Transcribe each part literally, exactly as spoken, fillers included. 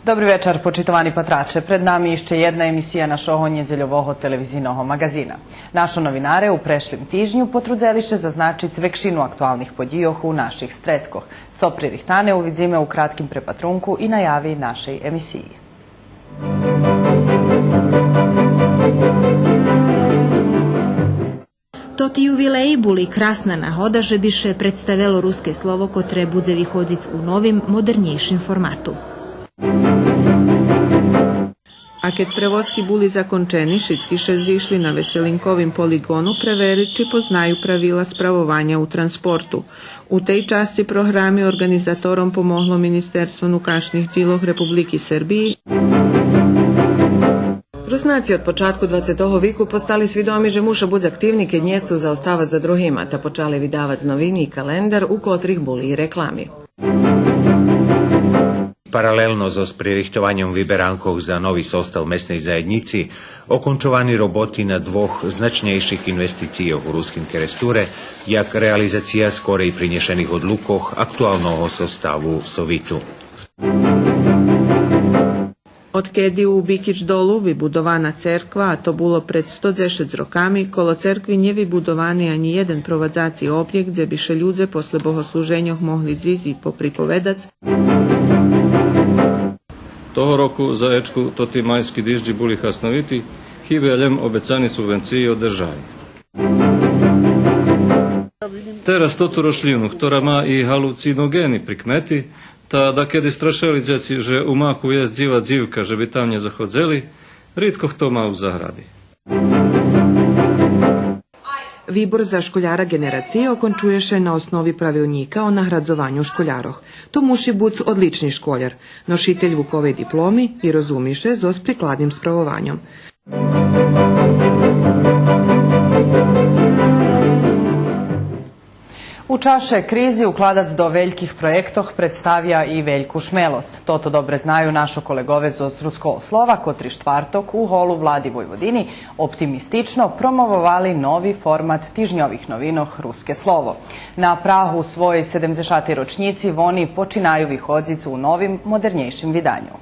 Добри вечар, почитовани патраче. Пред нами ище єдна емисия нашого нєдзельового телевизийного маґазина. Нашо новинаре у прешлим тижню потрудзели ше зазначиц векшину актуалних подїйох у наших стредкох. Цо пририхтане, увидзиме у кратким препатрунку и наяви нашей емисиї. Тоти ювилеї були красна нагода же би ше представело руске слово котре будзе виходзиц у новим, модернєйшим формату. А кед превозки були закончени, шицки ше зишли на Веселинковим полиґону превериц чи познаю правила справованя у транспорту. У тей часци програми орґанизатором помогло Министерство нукашнїх дїлох Републики Сербиї. Руснаци од початку двацетого вику постали свидоми же муша буц активни кед нє сцу заоставац за другима, та почали видавац новини и календар у котрих були и реклами. Паралелно зоз пририхтованьом виберанкох за нови состав Месней заєднїци, окончовани роботи на двох значнєйших инвестицийох у Руским Керестуре, як реализация скорей принєшених одлукох актуалного составу Совиту. Одкеди у Бикич Долу вибудована церква, а то було пред сто дзешец роками, коло церкви нє вибудовани анї єден провадзаци обєкт, дзе би ше людзе после богослуженьох могли зисц и поприповедац. Того року за Ечку тоти майски дижджи були хасновити, хибе лєм обецани субвенциї од держави. Тераз тоту рошлїну, хтора ма и галуциноґени прикмети, та дакеди страшели дзеци же у маку єст дзива дзивка же би там нє заходзели, ридко хто ма у загради. Вибор за школяра ґенерациї окончує ше на основи правилнїка о наградзованю школярох. То муши буц одлични школяр, ношитель Вуковей дипломи и розуми ше зоз прикладним справованьом. У чаше кризи укладац до вельких проєктох представя и вельку шмелосц. Тото добре знаю нашо колеґове зоз Руского слова, котри штварток у голу Влади Войводини оптимистично промововали нови формат тижньових новинох Руске слово. На прагу своєй седемдзешатей рочнїци вони починаю виходзиц у новим, модернєйшим виданю.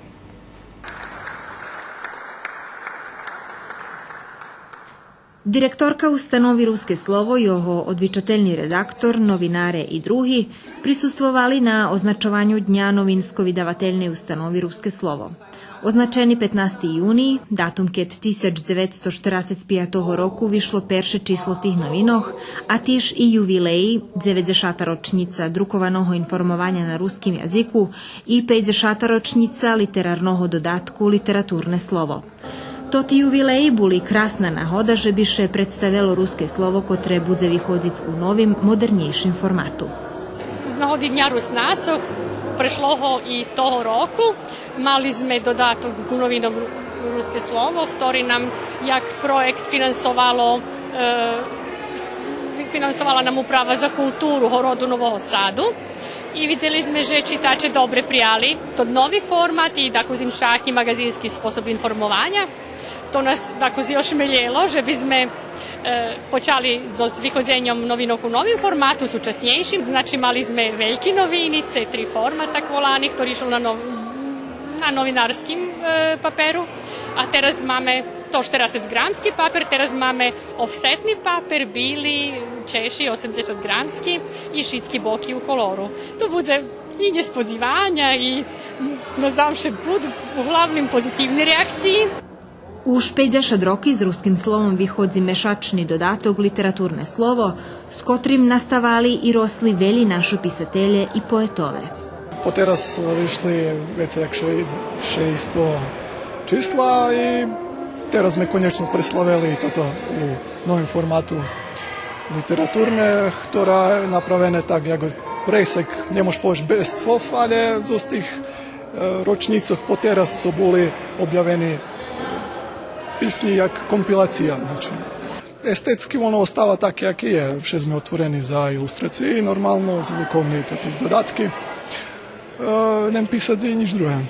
Директорка установи Руске слово, його одвичательни редактор, новинаре и други присуствовали на означованю Дня новинско-видавательней установи Руске слово. Означени петнасти юний, датум кед тисяч дзеветсто штерацец пиятого року вишло перше число тих новинох, а тиж и ювилеї, дзеведзешата рочнїца друкованого информованя на руским язику и пейдзешата рочнїца литерарного додатку Литературне слово. Тоти ювилеї були красна нагода же би ше представело руске слово котре будзе виходзиц у новим, модернєйшим формату. З нагоди Дня Руснацох прешлого и того року мали зме додаток ку новином Ру-, Руске слово, хтори нам як проєкт финансовало, е, с-, финансовала нам Управа за културу Городу Нового Саду. И видзели зме же читаче добре прияли тот нови формат и дакус иншаки маґазински способ информованя. То нас дакус и ошмелєло же би зме, е, почали зоз виходзеньом новинох у новим формату, сучаснєйшим. Значи, мали зме вельки новини, Ц три формат, так волани, хтори ишол на нов-, на новинарским, е, паперу. А тераз маме то штерацец ґрамски папер, тераз маме офсетни папер, били, чежши, осемдзешат ґрамски и шицки боки у колору. То будзе и нєсподзиваня и, м, наздавам ше, буду углавним позитивни реакциї. Уж пейдзешат роки з Руским словом виходзи мешачни додаток Литературне слово, з котрим наставали и росли велї нашо писателє и поетове. Потераз вишли вецей як ше-, шейсто числа и тераз зме конєчно преславели тото у новим формату литературне, хтора направене так як пресек, нє мож повесц best of, але зоз тих Е, рочнїцох потераз цо були обявени писнї як компилация, значи. Естетски воно остава таке яке є, вше зме отворени за илустрациї, нормално, звуковни тоти додатки. Е, нєм писац и нїч друге.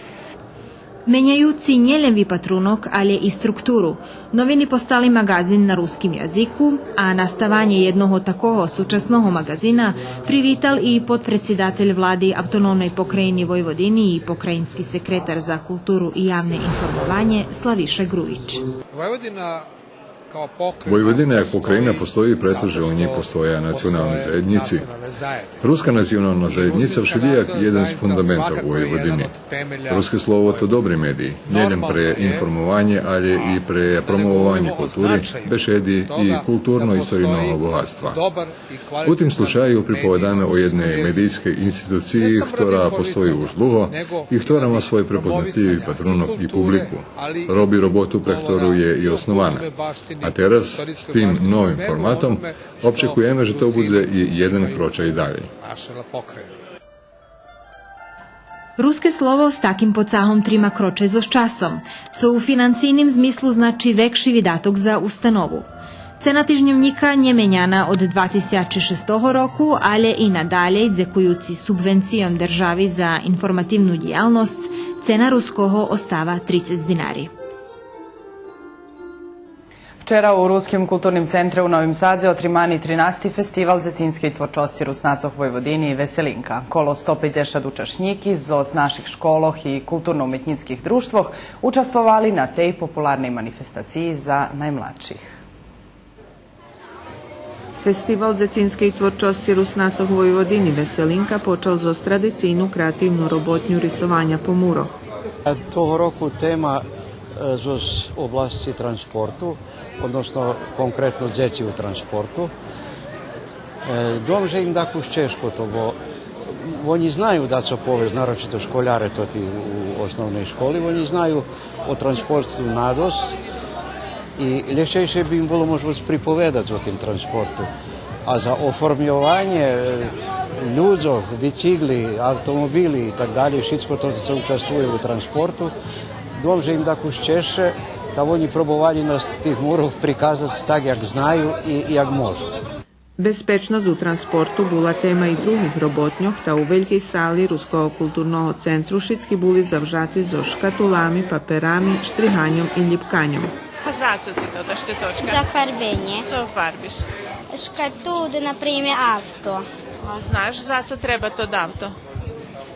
Меняюци нє лєм випатрунок, алє и структуру. Новини постали маґазин на руским язику, а наставанє єдного такого сучасного маґазина привитал и подпредсидатель Влади Автономней покраїни Войводини и покраїнски секретар за културу и явне информованє Славиша Груїч. Војводина јак покрајина постоји прето же у њеј постоја национални заједњици. Руска национална заједњица вшелїяк је један з фундаментох у Војводини. Руске слово то добри медий, нє лєм пре информованє, алє и пре промовованє култури, бешеди и културно-историного богатства. У тим случаю приповедаме о єдней медийскей институциї хтора постої уж длуго и хтора ма свой препознатливи патрунок и публику. Роби роботу пре хтору є и основана. А тераз, з тим новим форматом, обчекуєме же то будзе и єден крочай далєй. Руске слово з таким поцагом трима крочай зоз часом, цо у финансийним змислу значи векши видаток за установу. Цена тижньовнїка нє меняна од два тисячи шестого року, алє и надалєй, дзекуюци субвенцийом держави за информативну дїялносц, цена руского остава трицец динари. Вчера у Руским културним центре у Новим Садзе отримани тринасти фестивал дзецинскей творчосци Руснацох Войводини Веселинка. Коло сто пейдзешат учашнїки зоз наших школох и културно-уметнїцких дружтвох участвовали на тей популарней манифестациї за наймладших. Фестивал дзецинскей творчосци Руснацох Войводини Веселинка почал зоз традицийну креативну роботню рисованя по мурох. Того року тема, е, зоз обласци транспорту, односно конкретно дзеци у транспорту. Е, думам же им дакус чежко то, бо вони знаю дацо повесц, нарочито школяре тоти у основней школи, вони знаю о транспорту надосц и лєгчейше би им було можда приповедац о тим транспорту. А за оформйованє, е, людзох, бицикли, автомобили и так далєй, шицко то цо участвує у транспорту, думам же им дакус чежше, та вони пробовали на тих мурох приказац так як знаю и, и як можу. Безпечносц у транспорту була тема и других роботньох, та у велькей сали Руского културного центру шицки були завжати зоз шкатулами, паперами, штриганьом и лїпканьом. А зацо ци тота щеточка? За фарбенє. Цо фарбиш? Шкатулу, на пример, авто. А знаш зацо треба тот авто?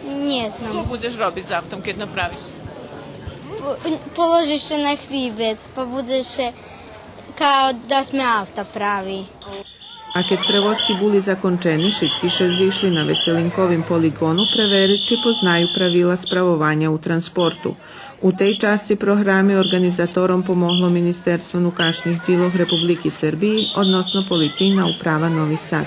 Нє знам. Цо будзеш робиц з автом кед направиш? По-, положиш ше на хрибец, па будзеш ше као да сме авта прави. А кед превозки були закончени, шицки ше зишли на Веселинковим полиґону превериц чи познаю правила справованя у транспорту. У тей часци програми орґанизатором помогло Министерство нукашнїх дїлох Републики Сербиї, односно Полицийна управа Нови Сад.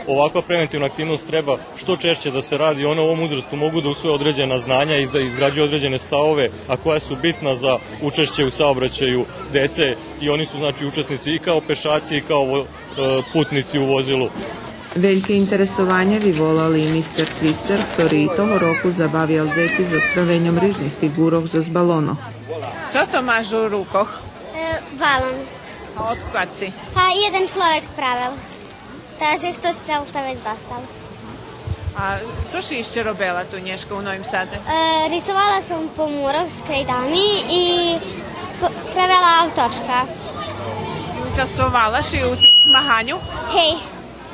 Ovakva preventivna aktivnost treba što češće da se radi, one u ovom uzrastu mogu da usvoje određena znanja i da izgrađuju određene stavove, a koja su bitna za učešće u saobraćaju dece i oni su, znači, učesnici i kao pešaci i kao vo-, e, putnici u vozilu. Вельке интересованє виволал и мистер Твистер, хтори и того року забавял дзеци зоз правеньом рижних фиґурох зоз балонох. Цо то маш у рукох? Е, балон. А одкадзи? Па, єден чловек правел. Та же хтос сцел, та вец достал. А цо ши ище робела ту нєшка у Новим Садзе? Е, рисовала сом по мурох з крейдами и п-, правела авточка. И участвовала ши у тим змаганю? Гей.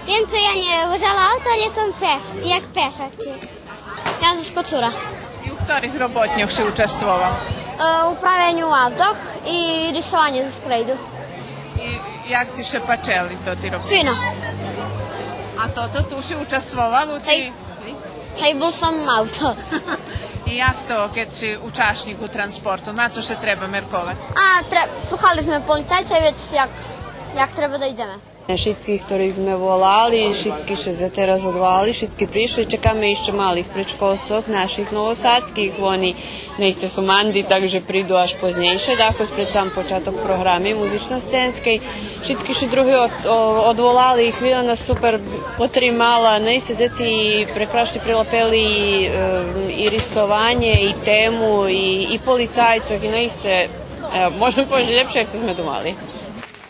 Вим цо я нє вожела авто, алє сом пеш-, як пешак чи. Я зоз Кочура. И у хторих роботньох ши участвовал? Е, у правеню автох и рисованє зоз крейду. И як ци ше пачели тоти роботньо? Фино. А тото ту ши участвовал у тим? Гей. Гей, бул сом авто. И як то кед ши учашнїк у транспорту? На цо ше треба мерковац? А, тре-, слухали зме полицайца и вец як, як треба да идземе. Шицких хторих зме волали, шицки ше за тераз одволали, шицки пришли. Чекаме ище малих предшколцох наших новосадских, вони наисце су манди, так же приду аж познєйше, дакус пред сам початок програми музично-сценскей. Шицки ше други од-, о-, одволали и хвиля нас супер потримала, наисце дзеци прекрашне прилапели, е, и рисованє, и тему, и, и полицайцох, и наисце, е, можем повесц, лєпше як цо зме думали.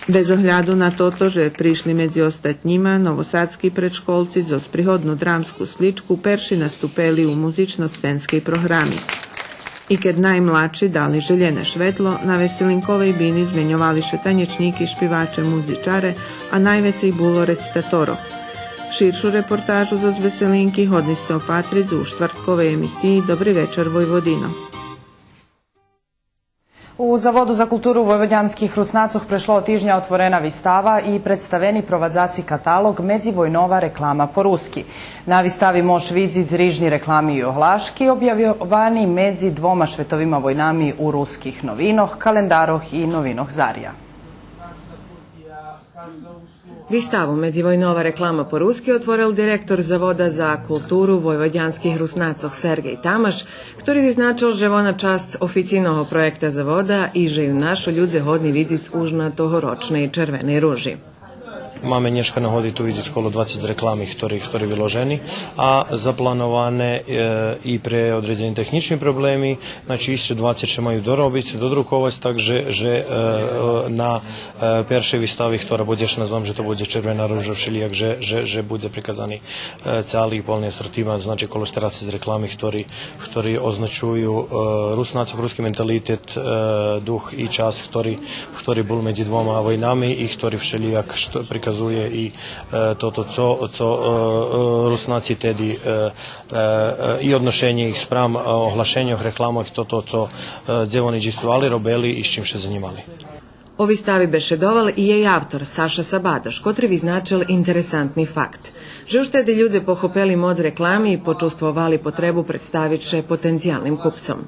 Без огляду на тото же пришли медзи остатнїма, новосадски предшколци зоз пригодну драмску сличку перши наступели у музично-сценскей програми. И кед наймладши дали желєне шветло, на веселинковей бини зменьовали ше танєчнїки, шпиваче, музичаре, а найвецей було рецитаторох. Ширшу репортажу зоз веселинки годни сце опатриц у уштвартковей емисиї Добри вечар, Войводино. У Заводу за културу войводянских Руснацох прешлого тижня отворена вистава и представени провадзаци каталог Медзивойнова реклама по руски. На вистави мож видзиц рижни реклами и оглашки обявйовани медзи двома шветовима войнами у руских новинох, календарох и новинох Заря. Виставу Медзивойнова реклама по руски отворел директор Завода за културу войводянских Руснацох Сергей Тамаш, хтори визначел же вона часц официйного проєкта Завода и же ю нашо людзе годни видзиц уж на тогорочней Червеней ружи. Маме нєшка нагоди ту видзиц коло двацец реклами хтори, хтори виложени, а заплановане, е, и пре одредзени технїчни проблеми, значи, ище двацец ше маю доробиц, додруковац, так же, же, е, е, на, е, першей вистави, хтора будзе, ше наздам же то будзе Червена ружа, вшелїяк же, же, же будзе приказани, е, цали полни асортиман, значи, коло штерацец реклами хтори, хтори означую, е, Руснацох, руски менталитет, е, дух и час хтори, хтори бул медзи двома войнами и хтори вшелїяк што приказує и, е, тото цо, цо, е, е, Руснаци теди, е, е, е, и одношенє их спрам, е, оглашеньох, рекламох, тото цо, е, дзе вони дїйствовали, робели и з чим ше занїмали. О вистави бешедовал и єй автор Саша Сабадош, котри визначел интересантни факт, же уж теди людзе похопели моц реклами и почувствовали потребу представиц ше потенциялним купцом.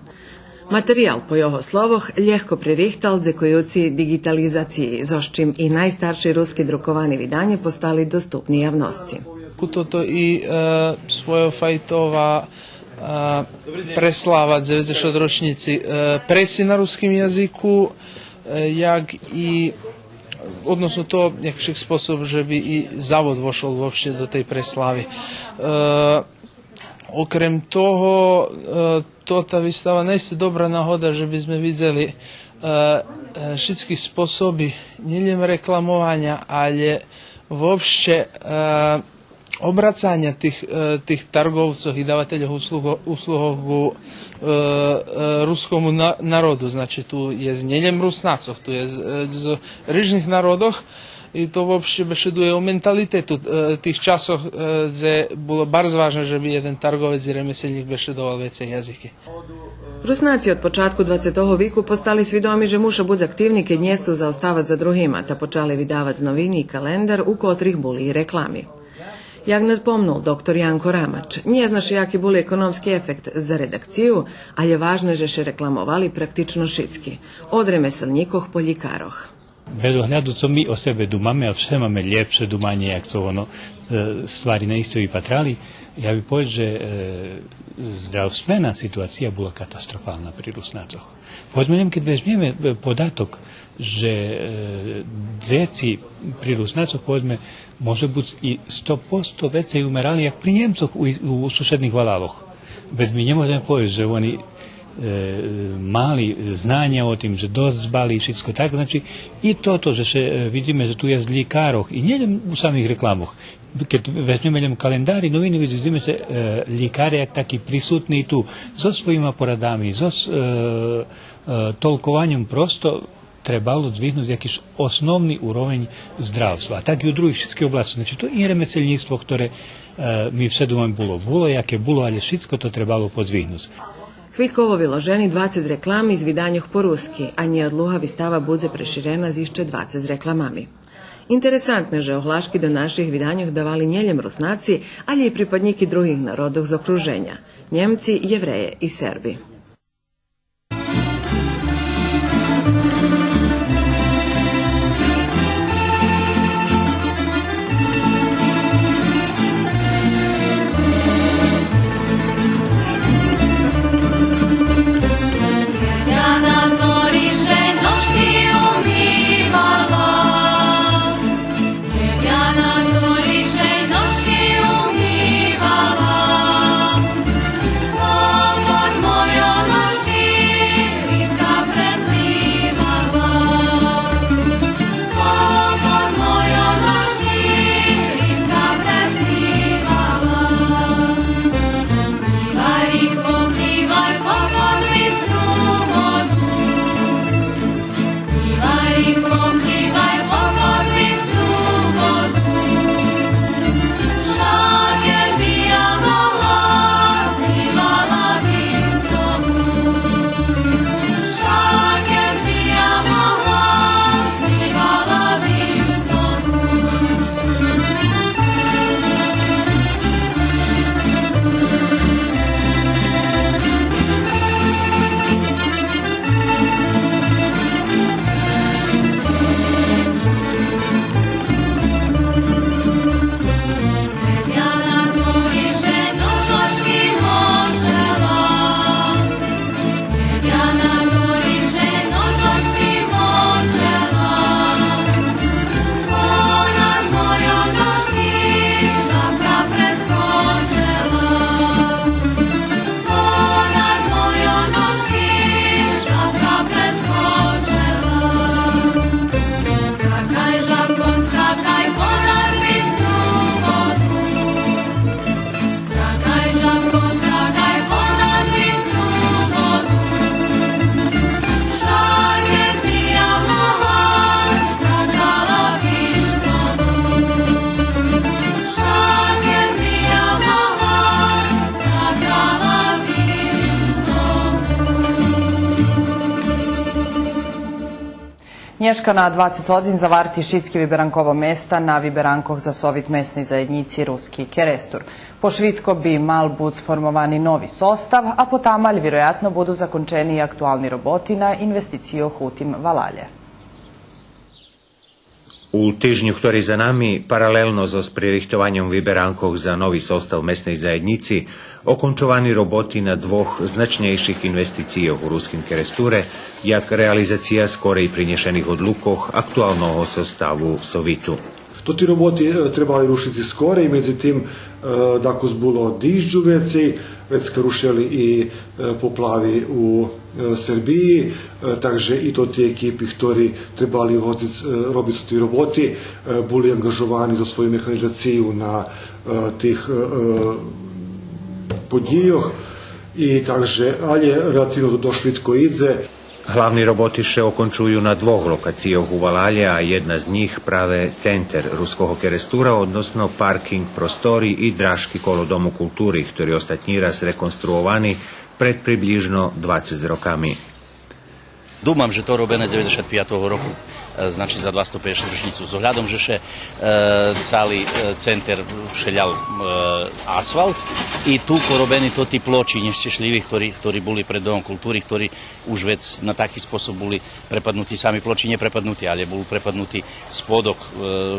Материял, по його словох, лєгко пририхтал дзекуюци диґитализациї, зоз чим и найстарши руски друковани виданє постали доступни явносци. Ку тото и, е, своєфайтова, е, преслава дзеведзешат рочнїци, е, преси на руским язику, е, як и, односно то, як вшик способ же би и Завод вошол вообще до тей преслави. Е, Окрем того, е, тота вистава наисце добра нагода же би зме видзели, е, е, шицки способи нєлєм рекламованя, алє вообще, е, обрацаня тих, е, тих тарговцох и давательох услуго-, услугох ку, е, е, рускому на-, народу. Значи, ту єст нєлєм Руснацох, ту єст, е, з рижних народох. И то вообще бешедує о менталитету, е, тих часох, е, дзе було барз важне же би єден тарговец и ремеселнїк бешедовал вецей язики. Руснаци од початку двацетого вику постали свидоми же муша буц активни кед нє сцу заоставац за другима, та почали видавац новини и календар у котрих були и реклами. Як надпомнул доктор Янко Рамач, нє зна ше яки були економски ефект за редакцию, алє важне же ше рекламовали практично шицки, од ремеселнїкох по лїкарох. Без огляду цо ми о себе думаме, а все маме лєпше думанє як цо воно, е, ствари наисце випатрали, я би поведз же, е, здравствена ситуация була катастрофална при Руснацох. Поведзме, лєм кед вежнєме, е, податок же, е, дзеци при Руснацох, поведзме, може буц и сто посто вецей умерали як при Нємцох у, у сушедних валалох. Вец ми нє можеме повесц же вони, е, мали знанє о тим, же досц дбали и шицко так. Значи, и тото же ше, е, видзиме же ту єст лїкарох, и нє лєм у самих рекламох. Кед вежнєме лєм календари, новини, видзиме же, е, лїкаре як таки присутни и ту, зоз своїма порадами, зоз, е, е, толкованьом просто требало дзвигнуц якиш основни уровень здравства. А так и у других шицких обласцох. Значи, то и ремеселнїцтво, хторе, е, ми все думаме було, було, яке було, алє шицко то требало подзвигнуц. Хвильково виложени двацец реклами з виданьох по руски, а нєодлуга вистава будзе преширена з ище двацец рекламами. Интересантне же оглашки до наших виданьох давали нєлєм Руснаци, алє и припаднїки других народох з окруженя: Нємци, Євреє и Серби. Нєшка на двацец годзин заварти шицки виберанково места на виберанкох за совит Месней заєднїци Руски Керестур. Пошвидко би мал буц сформовани нови состав, а потамаль вироятно буду закончени и актуални роботи на инвестицийох у тим валалє. У тижню хтори за нами, паралелно зоз пририхтованьом виберанкох за нови состав Месней заєднїци, окончовани роботи на двох значнєйших инвестицийох у Руским Керестуре, як реализация скорей принєшених одлукох актуалного составу Совиту. Тоти роботи, е, требали рушиц скорей, медзитим, е, дакус було дижджу вецей, вецка рушели и, е, поплави у, е, Сербиї, е, так же и тоти екипи хтори требали водзиц, е, робиц тоти роботи, е, були анґажовани зоз свою механизацию на, е, тих, е, е, подїйох. И так же, алє релативно то швидко идзе. Главни роботи ше окончую на двох локацийох у валалє, а єдна з нїх праве центер Руского Керестура, односно паркинґ простори и дражки коло Дому култури, хтори остатнї раз реконструовани пред приблїжно двацец роками. Думам же то робене дзеведзешат пиятого року, е, значи за двасто пейдзешат рочнїцу. З оглядом же ше, е, цали, е, центер шелял, е, асфалт и ту поробени тоти плочи нєщешлїви, хтори, хтори були пред Домом култури, хтори уж вец на таки способ були препаднути, сами плочи нє препаднути, алє бул препаднути сподок, е,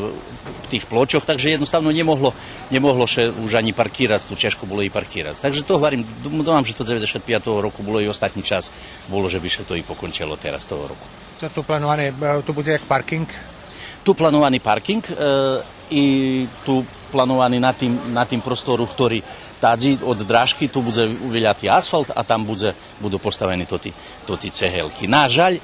тих плочох, так же єдноставно нє могло, нє могло ше уж анї паркирац, ту чежко було и паркирац. Так же то гварим, дум-, думам же то дзеведзешат пиятого року було и остатнї час було же би ше то и покончело тераз того року. Цо ту плановане, е, ту будзе як паркинґ? Ту плановани паркинґ, е, и ту плановани на тим, на тим простору хтори тадзи од дражки, ту будзе виляти асфалт, а там будзе буду поставени тоти, тоти цегелки. На жаль,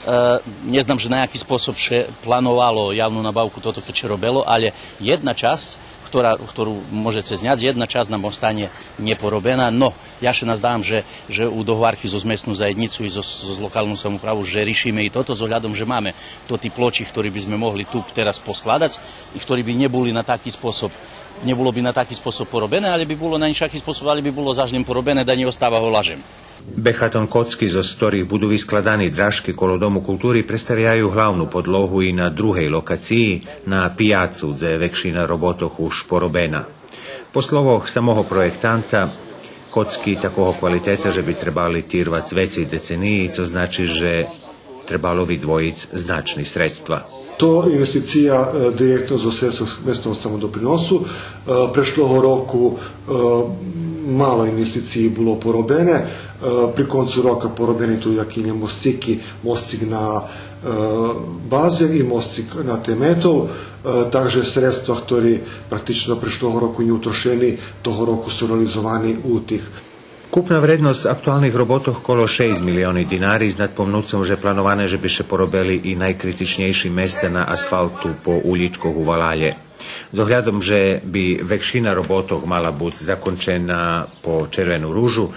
е, нє знам же на яки способ ше плановало явну набавку тото кед ше робело, алє єдна часц, хтора, хтору можеце зняц, єдна часц нам останє нєпоробена, но я ше наздавам же, же у договарки зоз Месну заєднїцу и зоз, зоз локалну самоуправу же ришиме и тото, з оглядом же маме тоти плочи хтори би зме могли ту тераз поскладац и хтори би нє були на таки способ, нє було би на таки способ поробене, алє би було на иншаки способ, алє би було заш нєм поробене, да нє остава голажем. Бехатон коцки, зоз хторих буду вискладани дражки коло Дому култури, представяю главну подлогу и на другей локациї, на пияцу, дзе векшина роботох уж поробена. По словох самого проєктанта, коцки такого квалитета же би требали тирвац вецей децениї, цо значи же требало видвоїц значни средства. То инвестиция, е, директно зоз средства Месного самодоприносу. Е, прешлого року, е, мало инвестициї було поробене. Е, при концу рока поробени ту якиня мосцики, мосцик на, е, базен и мосцик на теметов. Е, так же средства хтори практично прешлого року нє утрошени, того року су реализовани у тих. Купна вредносц актуалних роботох коло шейсц милиони динари, з надпомнуцом же плановане же би ше поробели и найкритичнєйши места на асфалту по улїчкох у валалє. З оглядом же би векшина роботох мала буц закончена по Червену ружу,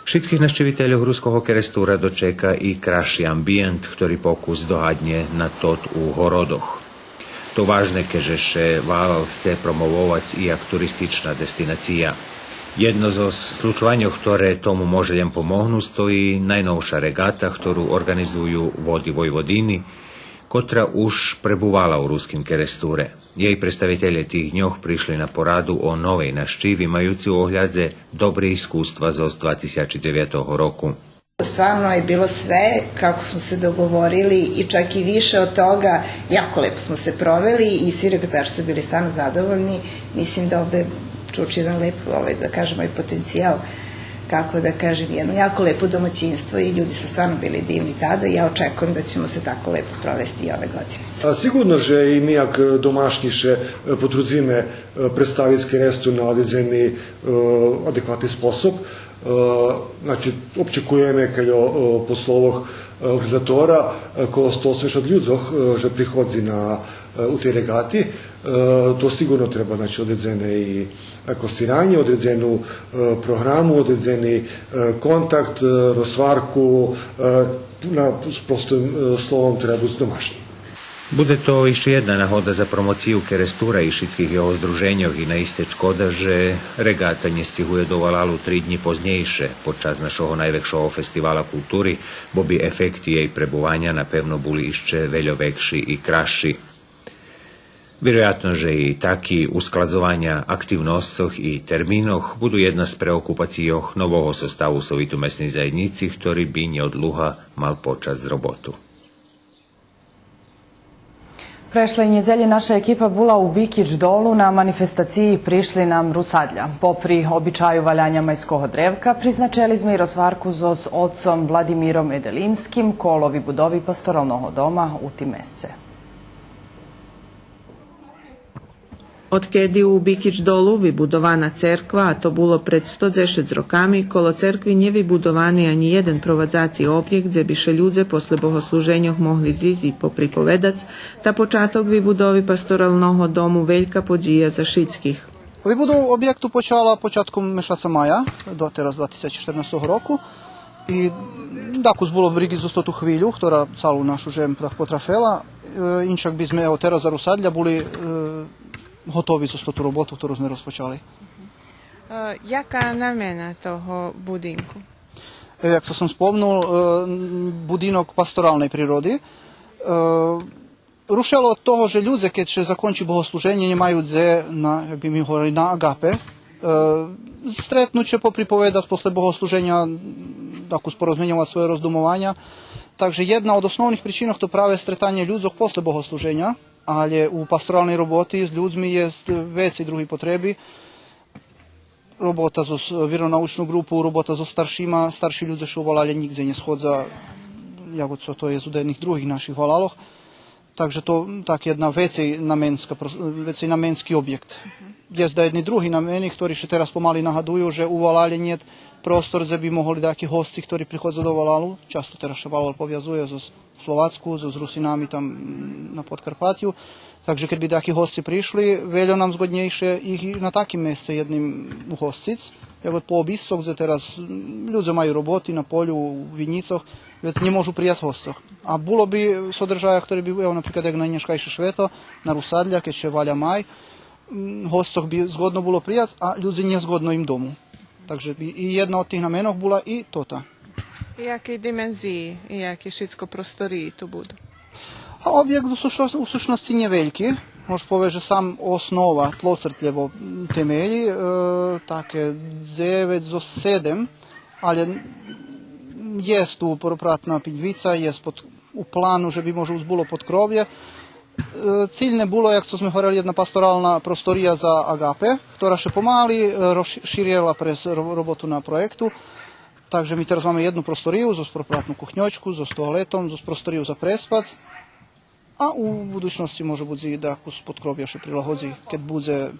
шицких нащивительох Руского Керестура дочека и красши амбиєнт, хтори покус догаднє на тот у городох. То важне, кед же ше валал сце промововац и як туристична дестинация. Єдно зоз случованьох хторе тому може лєм помогнуц, то и найновша реґата хтору орґанизую Води Войводини, котра уж пребувала у Руским Керестуре. Єй представителє тих дньох пришли на пораду о новей нащиви, маюци у оглядзе добри искуства зоз два тисячи дзевятого року. Stvarno je bilo sve kako smo se dogovorili i čak i više od toga. Jako lepo smo se proveli i svi rekreatari su bili stvarno zadovoljni. Mislim da ovde čuči jedan lep, ovaj, da kažem, ovaj potencijal, kako da kažem, jedno jako lepo domaćinstvo i ljudi su stvarno bili divni tada i ja očekujem da ćemo se tako lepo provesti i ove godine. A sigurno же и ми як домашнї ше, е, потрудзиме, е, представиц Керестур на одредзени, е, адекватни способ. Е, значи, обчекуєме, кельо, е, по словох, е, орґанизатора, е, коло сто осемдзешат людзох, е, же приходзи на, е, у тей реґати. Е, то сиґурно треба, значи, одредзене и, е, костиранє, одредзену, е, програму, одредзени, е, контакт, е, розгварку, е, на, з простим, е, словом, треба буц домашнї. Будзе то ище єдна нагода за промоцию Керестура и шицких його здруженьох и наисце шкода же реґата нє сцигує до валалу три днї познєйше, под час нашого найвекшого фестивала култури, бо би ефекти єй пребуваня напевно були ище вельо векши и красши. Вироятно же и таки ускладзованя активносцох и терминох буду єдна з преокупацийох нового составу Совиту месней заєднїци, хтори би нєодлуга мал почац роботу. Прешлей нєдзелї наша екипа була у Бикич Долу на манифестациї Пришли нам Русадля. Попри обичаю валяня майского древка, призначели зме и розгварку зоз оцом Владимиром Еделинским коло вибудови пасторалного дома у тим месце. Одкеди у Бикич Долу вибудована церква, а то було пред сто дзешец роками, коло церкви нє вибудовани анї єден провадзаци обєкт, дзе би ше людзе после богослуженьох могли зисц и поприповедац, та початок вибудови пасторалного дому велька подїя за шицких. Вибудова обєкту почала початком мешаца мая, до, тераз два тисячи штернастого року. И дакус було бриґи зоз тоту хвилю, котра цалу нашу жем так потрафела. Е, иншак би зме, ево, тераз за Русадля були, е, готови зоз тоту роботу, котру зме розпочали. Е, яка намена того будинку? Е, як сом спомнул, е, будинок пасторалней природи. Е, рушело од того же людзе, кед ше закончи богослуженє, нє маю дзе на, як би ми говорили, на аґапе, е, стретнуц ше, поприповедац после богослуженя, дакус порозменьовац свойо роздумованя. Так же єдна од основних причинох то праве стретанє людзох после богослуженя, алє у пасторалней роботи з людзми єст вецей други потреби. Робота зоз, е, виронаучну ґрупу, робота зоз старшима, старши людзе ше у валалє нїґдзе нє сходза, як цо то єст у даєдних других наших валалох. Так же то так єдна вецей наменска прос-, вецей наменски обєкт. Єст даєдни други намени, хтори ше тераз помали нагадую же у валалє нєт простор дзе би могли даяки госци, хтори приходза до валалу, часто тераз ше валал повязує зоз Словацку, зоз Русинами там, м, на Подкарпатю. Так же кед би даяки госци пришли, вельо нам згоднєйше их и на таким месце єдним угосциц. Як по обисцох, дзе тераз, м, людзе маю роботи на полю, у винїцох, вец нє можу прияц госцох. А було би содржая, хтори би, ево, наприклад, як на нєшкайше швето, на Русадля, кед ше валя май, м, госцох би згодно було прияц, а людзе нє згодно им дому. Так же и, и єдна од тих наменох була и тота. И яки димензиї, и яки шицко просториї ту буду? А обєкт у сущно-, у сущносци нє вельки. Мож повесц же сам основа, тлоцрт лєбо, м, темелї, е, таке дзевец зоз седем, алє єст ту пропратна пильвица, єст под у плану же би може буц було подкровє. Е, цильне було, як цо зме говорели, єдна пасторална простория за аґапе, котра ше помали, е, розширєла през ро-, роботу на проєкту. Так же ми тераз маме єдну просторию зоз пропратну кухньочку, зоз туалетом, зоз просторию за преспац. А у будучносци може буц и дакус подкровє ше прилагодзи, кед будзе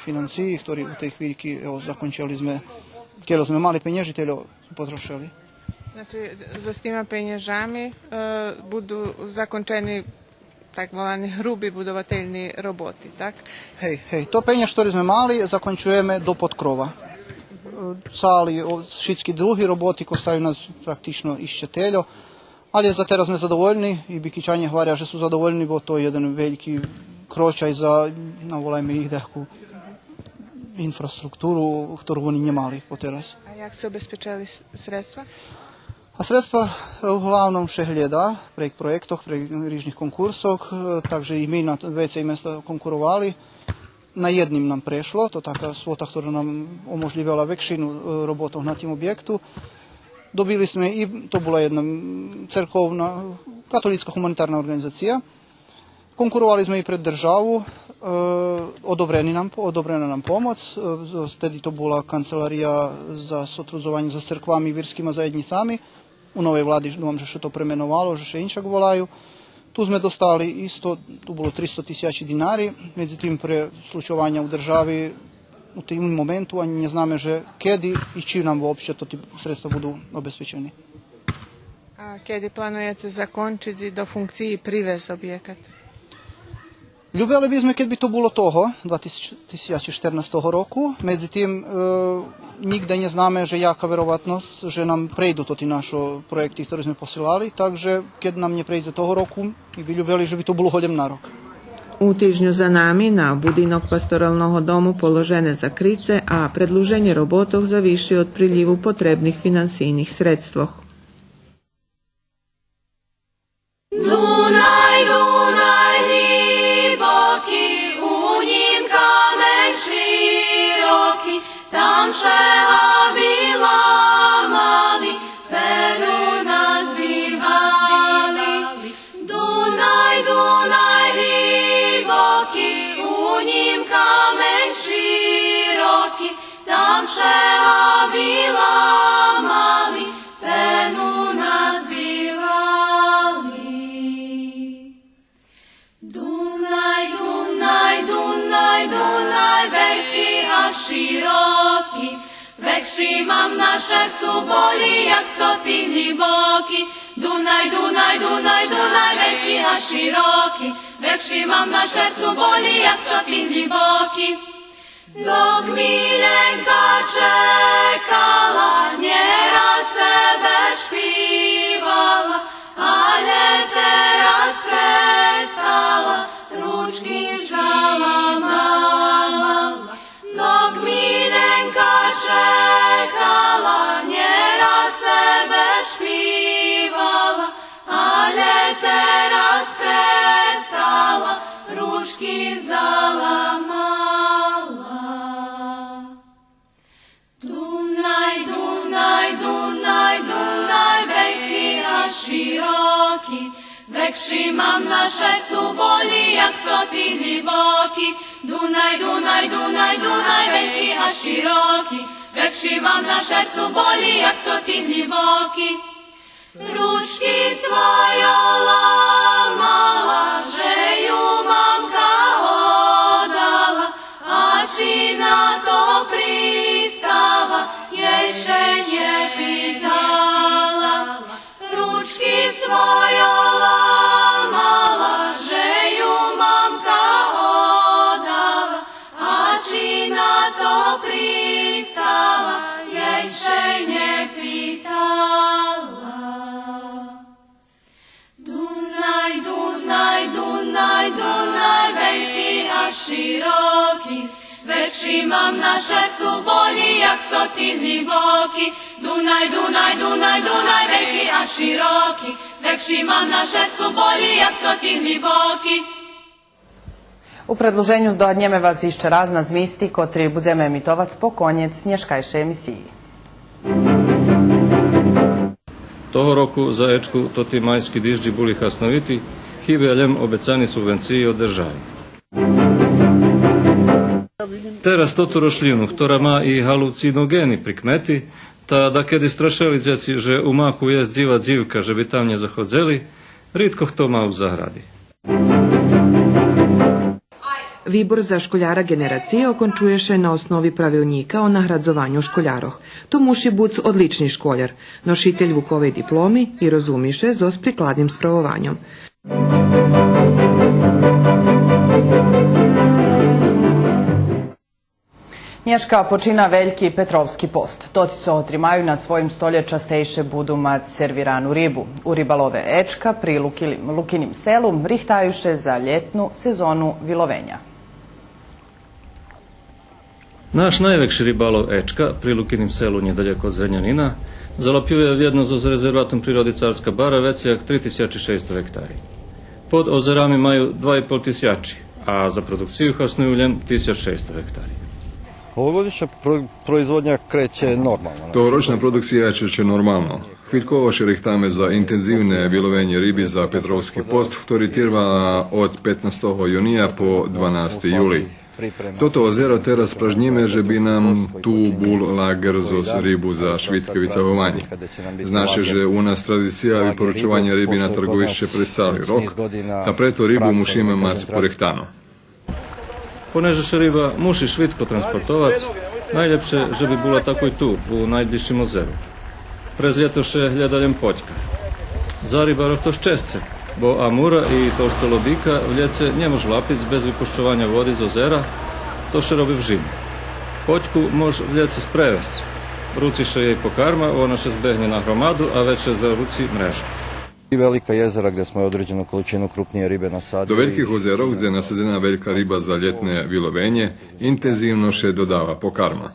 финансиї, хтори у тей хвильки, ево, закончели зме, кельо зме мали пенєжи, тельо потрошели. Значи, зоз тима пенєжами, е, буду закончени, так волани, груби будовательни роботи, так? Гей, гей, то пенєж, хтори зме мали, закончуєме до подкрова. Е, цали, о, шицки други роботи костаю нас практично ище тельо, алє за тераз зме задовольни и Бикичанє гваря же су задовольни, бо то єден вельки крочай за, наволайме их, даху инфраструктуру, хтору вони нє мали потераз. А як сце обезпечели с-, средства? А средства, е, углавном ше глєда прейґ проєктох, прейґ рижних конкурсох, е, так же и ми на т-, вецей места конкуровали. На єдним нам прешло, то така свота, хтора нам оможлївела векшину, е, роботох на тим обєкту. Добили зме и, то була єдна, м, церковна, католїцка гуманитарна орґанизация. Конкуровали зме и пред державу, е, одобрени нам, одобрена нам помоц, е, з-, теди то була Канцелария за сотрудзованє з церквами и вирскима заєднїцами. У новей влади, думам же ше то пременовало, же ше иншак волаю. Ту зме достали исто, ту було тристо тисячи динари, медзитим пре случованя у держави у тим моменту анї нє знаме же кеди и чи нам вообще тоти средства буду обезпечени. А кеди плануєце закончиц и до функциї привесц обєкат? Любели би зме кед би то було того, два тисячи штернастого року. Медзитим, е, нїґда нє знаме же яка вероватносц же нам прейду тоти нашо проєкти хтори зме посилали, так же кед нам нє прейдзе того року, ми би любели же би то було голєм на рок. У тижню за нами на будинок Пасторалного дому положене закрице, а предлуженє роботох завиши од прилїву потребних финансийних средствох. Дунай, Дунай глїбоки, у нїм камень широки, там ше габи ламали, пену назбивали. Дунай, Дунай глїбоки, у нїм камень широки, там ше габи ламали, пену назбивали. Дунай, Дунай, Дунай, Дунай, вельки а широки, векши мам на шерцу болї, як цо ти глїбоки. Дунай, Дунай, Дунай, Дунай, вельки а широки, векши мам на шерцу болї, як цо ти глїбоки. Док миленка чекала, нєраз себе шпивала, але тераз престала, ручки заламала. Док миленка чекала, нєраз себе шпивала, але тераз престала, ручки заламала. Дунай, Дунай, Дунай, Дунай, вельки а широки, векши мам на шерцу болї, як цо ти глїбоки. Дунай, Дунай, Дунай, Дунай, вельки а широки, векши мам на шерцу болї, як цо ти глїбоки. Ручки свойо ламала, же ю мамка годала, а чи на то пристала, єй ше нє питала. Ручки свойо ламала, же ю мамка годала, а чи на то пристала, єй ше нє питала. Дунай, Дунай, Дунай, Дунай, вельки а широки, векши мам на шерцу болї, як цо ти глїбоки. Дунай, Дунай, Дунай, Дунай, вельки а широки, векши мам на шерцу болї, як цо ти глїбоки. У предлуженю здогаднєме вас ище раз на змисти котри будземе емитовац по конєц нєшкайшей емисиї. Того року за Ечку тоти майски дижджи були хасновити, хибе лєм обецани субвенциї од держави. Тераз тоту рошлїну, хтора ма и галуциноґени прикмети, та дакеди страшели дзеци же у маку єст дзива дзивка же би там нє заходзели, ридко хто ма у загради. Вибор за школяра ґенерациї окончує ше на основи правилнїка о наградзованю школярох. То муши буц одлични школяр, ношитель Вуковей дипломи и розуми ше зоз прикладним справованьом. Нєшка почина Вельки Петровски пост. Тоти цо го тримаю на своїм столє частейше буду мац сервирану рибу. У рибалове Ечка при Лукили-, Лукиним Селу рихтаю ше за лєтну сезону виловеня. Наш найвекши рибалов Ечка при Лукиним Селу нєдалеко од Зренянина залапює вєдно зоз резерватом природи Царска бара вецей як три тисячи шейсто гектари. Под озерами маю два и пол тисячи, а за продукцию хасную лєм тисяч шейсто гектари. Овогодишня про-, производня креће нормално. Тогорочна продукция чече нормално. Хвитково ше рихтаме за интензивне виловенє риби за Петровски пост, хтори тирва од петнастого юния по дванасти юлий. Тото озеро тераз спражнїме же би нам ту бул лагер зоз рибу за швидке вицагованє. Зна ше же у нас традиция випоручованя риби на тарговище през цали рок, та прето рибу мушиме мац порихтану. Понеже ше риба муши швидко транспортовац, найлєпше же би була такой ту, у найблїзшим озеру. През лєто ше глєда лєм потька. За рибарох то щесце, Бо амура и толстолобика в лєце нє мож лапиц без випущованя води з озера, то ше роби в жими. Потьку мож в лєце спревесц. Руци ше єй покарма, вона ше збегнє на громаду, а вечер заруци мрежа. I velika jezera gde smo određenu količinu krupnije ribe nasadili. До вельких озерох, дзе насадзена велька риба за лєтне виловенє, интензивно ше додава покарма.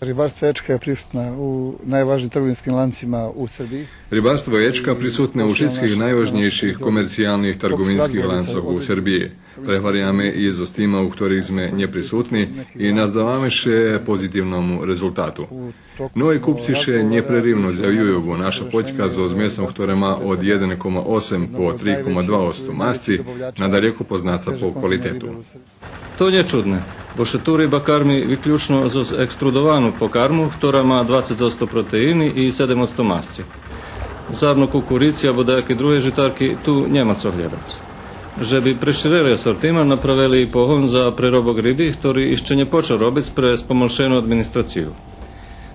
Ribarstvo Ečka je prisutno u najvažnijim trgovinskim lancima u Srbiji. Рибарство Ечка присутне у шицких найважнєйших комерциялних тарговинских ланцох у Сербиї. Прегваряме и зоз тима у хторих зме нєприсутни и наздаваме ше позитивному резултату. Нови купци ше нєпреривно зявюю, бо наша потька зоз мєсом хторе ма од єден кома осем по три кома два одсто масци, надалеко позната по квалитету. То нє чудне, бо ше ту риба карми виключно зоз екструдовану покарму, хтора ма двацец одсто протеини и седем одсто масци. Зарно кукурици або даяки другей житарки ту нєма цо глєдац. Же би преширели асортиман, направели и погон за преробок риби, хтори ище нє почал робиц пре спомалшену администрацию.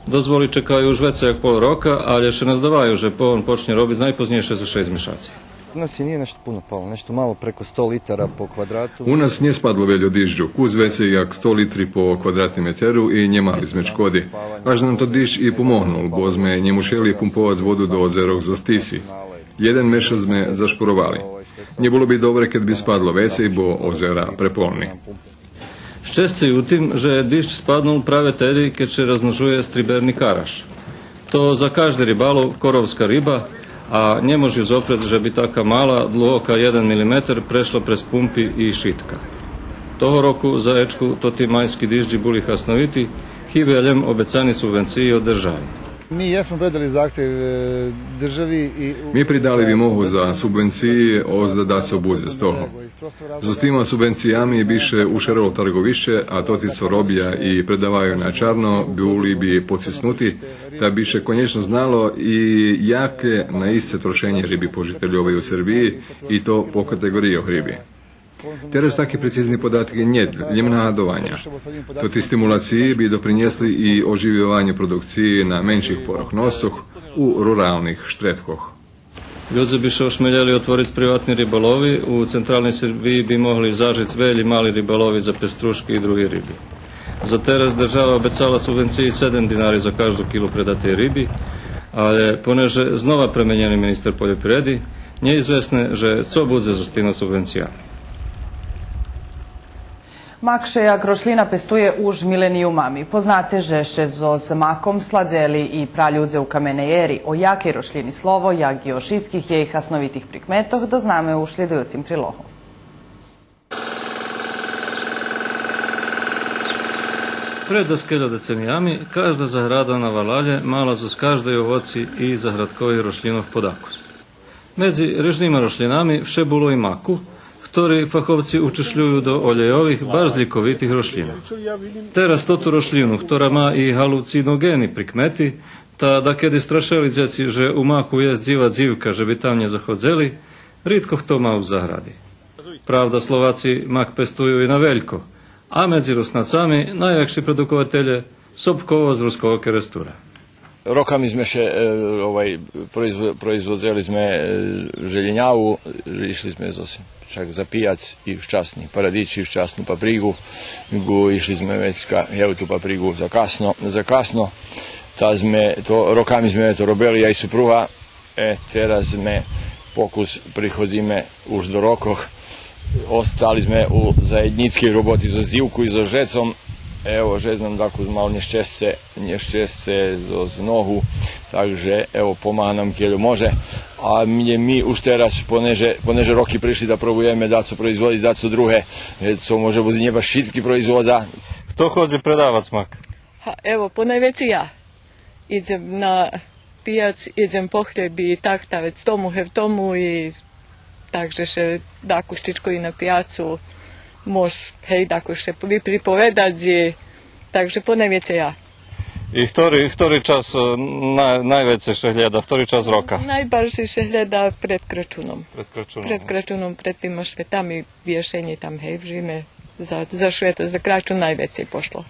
Дозволи чекаю уж вецей як пол рока, алє ше наздаваю же погон почнє робиц найпознєйше за шейсц мишаци. U nas i nije nešto puno palo, nešto malo preko sto litara po kvadratu. У нас нє спадло вельо дижджу, кус вецей як сто литри по квадратним метеру и нє мали зме шкоди. Аж нам тот диждж и помогнул, бо зме нє мушели пумповац воду до озерох зоз Тиси. Єден мешац зме зашпоровали. Нє було би добре кед би спадло вецей, бо озера преполни. Щесце и у тим же диждж спаднул праве теди кед ше розмножує стриберни караш. То за кажди рибалов коровска риба, а нє мож ю зопрец же би така мала, длугока єден милиметер, прешла през пумпи и шитка. Того року за Ечку тоти майски дижджи були хасновити, хибе лєм обецани субвенциї од держави. Mi jesmo predali zahtev, e, državi i u- Ми придали вимогу за субвенциї, озда дацо будзе з того. Зоз тима субвенциями би ше ушерело тарговище, а тоти цо робя и предаваю на чарно були би поциснути, та би ше конєчно знало и яке наисце трошенє риби по жительови у Сербиї, и то по катеґорийох риби. Тераз таки прецизни податки нєт, лєм нагадованя. Тоти стимулациї би допринєсли и оживйованю продукциї на менших порохносцох у руралних штредкох. Людзе би ше ошмелєли отвориц приватни рибалови, у централней Сербиї би могли зажиц велї мали рибалови за пеструшки и други риби. За тераз держава обецала субвенциї седем динари за кажду килу предатей риби, алє понеже знова пременєни министер польопривреди, нєизвесне же цо будзе зоз тима субвенциями. Мак ше як рошлїна пестує уж милениюмами. Познате же ше зоз маком сладзели и пралюдзе у Каменей Ери. О якей рошлїни слово, як и о шицких єй хасновитих прикметох дознаме у шлїдуюцим прилогу. Пред даскельо децениями кажда заграда на валалє мала зоз каждей овоци и заградкових рошлїнох подакус. Медзи рижнима рошлїнами вше було и маку, хтори фаховци учишлюю до олєйових, барз лїковитих рошлїнох. Тераз тоту рошлїну, хтора ма и галуциноґени прикмети, та дакеди страшели дзеци же у маку єст дзива дзивка же би там нє заходзели, ридко хто ма у загради. Правда, Словаци мак пестую и на велько, а медзи Руснацами найвекши продукователє Собково з Руского Керестура. Роками зме ше, е, овай, произво-, производзели зме, е, желєняву, ишли зме зоз, чак за пияц и вчасни парадич и вчасну паприґу, ґу, ишли зме вецка, гевту паприґу за касно, за касно. Та зме то, роками зме то робели, я и супруга. Е, тераз зме покус приходзиме уж до рокох. Остали зме у заєднїцкей роботи зоз дзивку и зоз жецом. Ево, жец нам дакус мал нєщесце, нєщесце зоз, зоз ногу. Так же, ево, помага нам кельо може. А ми, ми уж тераз, понеже, понеже роки пришли да пробуєме дацо производзиц, дацо друге, е, цо може буц нє баш шицки производза. Хто ходзи предавац мак? Га, ево, понайвецей я. Идзем на пияц, идзем по хлєб и так, та вец тому, гевтому и так же ше дакус чичко и на пияцу, мож, гей, дакус ше виприповедац и, так же понайвецей я. И хтори, хтори час, е, най-, найвецей ше глєда, хтори час рока? Найбаржей ше глєда пред Крачуном. Пред Крачуном. Пред Крачуном, пред тима шветами, вєшенє там, гей, в жиме, за, за швета, за Крачун найвецей пошло.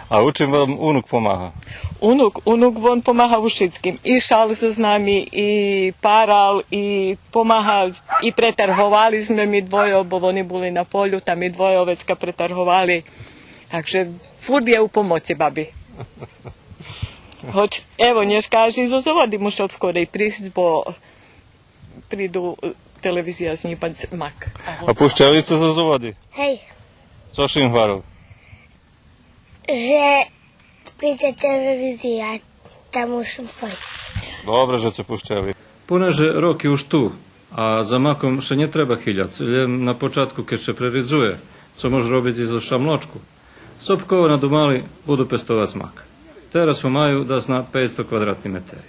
А у чим вам унук помага? Унук, унук, вон помага у шицким. И шал зоз нами, и парал, и помага, и претарговали зме ми двойо, бо вони були на полю, та ми двойо вецка претарговали. Так же фурт є у помоци баби. Гоч, ево, нєшка аж и зоз Заводи мушел скорей присц, бо приду, е, телевизия знїмац мак. А пущели цо зоз Заводи? Гей. Цо ши им гварел? Же придзе телевизия, та мушим пойсц. Добре же цо пущели. Понеже рок уж ту, а за маком ше нє треба хиляц, лєм на початку кед ше преридзує, цо мож робиц и зоз шамлочку. Собково надумали, буду пестовац мак. Тераз у маю дасц на пейцсто квадратни метери.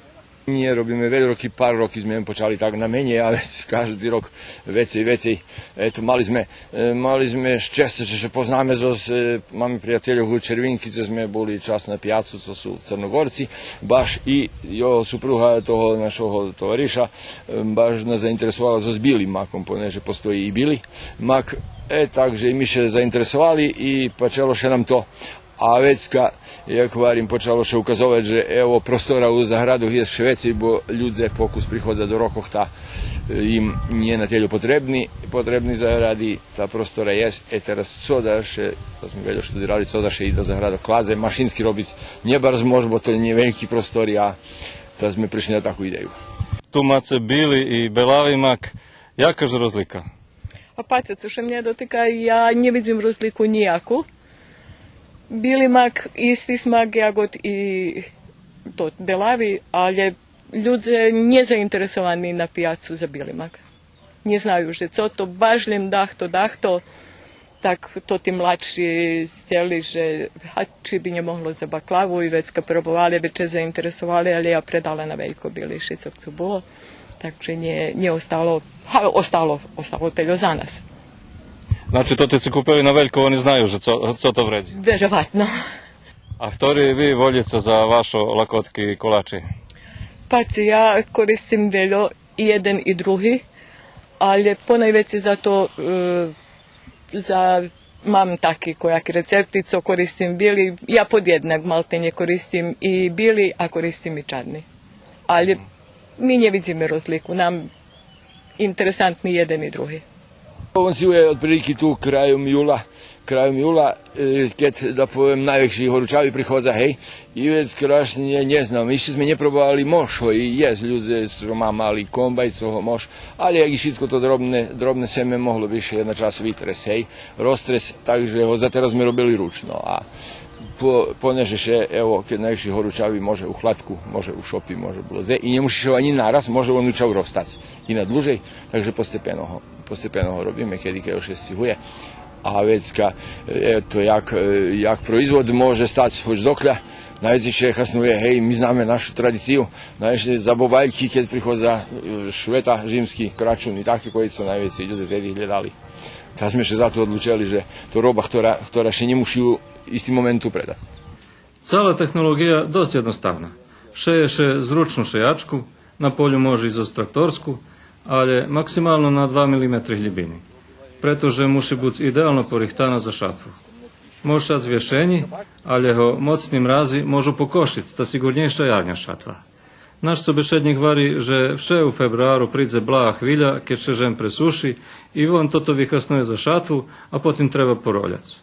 Нє робиме вельо роки, пар роки зме почали так на менєй, але кажди рок вецей, вецей. Ето, мали зме, е, мали зме щесце же ше познаме зоз, е, маме приятельох у Червинки, цо зме були часто на пияцу, цо су Црногорци, баш и його супруга того нашого товариша, е, баш нас заинтересовала зоз билим маком, понеже постої и били мак. Е, так же и ми ше заинтересовали и пачело ше нам то. А вецка, як гварим, почало ше указовац же, ево, простора у заградох єст вше вецей, бо людзе покус приходза до рокох, та, е, им нє на тельо потребни, потребни загради, та простора єст. Е, тераз цо да ше, та зме вельо штудирали, цо да ше и до заградох кладзе, машински робиц нє барз мож, бо то нє вельки простори, а та зме пришли на таку идею. Ту маце били и белави мак, яка же розлика? А паце, цо ше мнє дотика, я нє видзим розлику нїяку. Били мак, исти смак ягод и тот белави, але людзе нє заинтересовани на пияцу за били мак. Нє знаю же цо то, баш лєм дахто, дахто, так тоти младши сцели же, а чи би нє могло за баклаву, и вецка пробовали, вец ше заинтересовали, але я предала на велько били шицок цо було. Так же нє, нє остало, га, остало, остало тельо за нас. Значи, тоти цо купели на велько, вони знаю же цо, цо то вредзи. Вероватно. А хтори ви волїце за вашо лакотки и колачи? Паце, я користим вельо и єден и други, але понайвецей за то, е, за, мам таки кояки рецепти, цо користим били, я подєднак малтене користим и били, а користим и чадни. Але ми нє видзиме розлику, нам интересантни єден и други. Вон сиює одприлики ту крайом юла, крайом юла, е, кед, да повем, найвекши горучави приходза, гей, и вец крашнє, нє знам, ище зме нє пробовали, мож го и єст, людзе цо ма мали комбай, цо го мож, але як и шицко то дробне, дробне семе, могло би ше єдна часц витресц, гей, розтресц, так же го за тераз зме робили ручно, а по-, понеже ше, ево, кед найвекши горучави, може у хладку, може у шопи, може було дзе, и нє муши ше анї нараз, може вон учав розтац и на длужей, так же постепено го, постепено го робиме, кеди, кед ше сцигує. А вецка, ето, як, е, як производ може стац гоч докля, найвецей ше хаснує, гей, ми знаме нашу традицию, знаєш, за бобальки, кед приходза, е, Швета, Жимски, Крачун и таки, кои цо найвецей людзе теди глєдали. Та зме ше за то одлучели же то роба хтора, хтора ше нє муши у исти момент предац. Цала технолоґия досц єдноставна. Шеє ше з ручну шеячку, на полю мож и зоз тракторску, але максимално на два милиметри глїбини. Прето же муши буц идеално порихтана за шатву. Мож шац вєшенї, але го моцни мрази можу покошиц, та сиґурнєйша ярня шатва. Наш собешеднїк гвари же вше у фебруару придзе блага хвиля, кед ше жем пресуши, и вон тото вихаснує за шатву, а потим треба пороляц.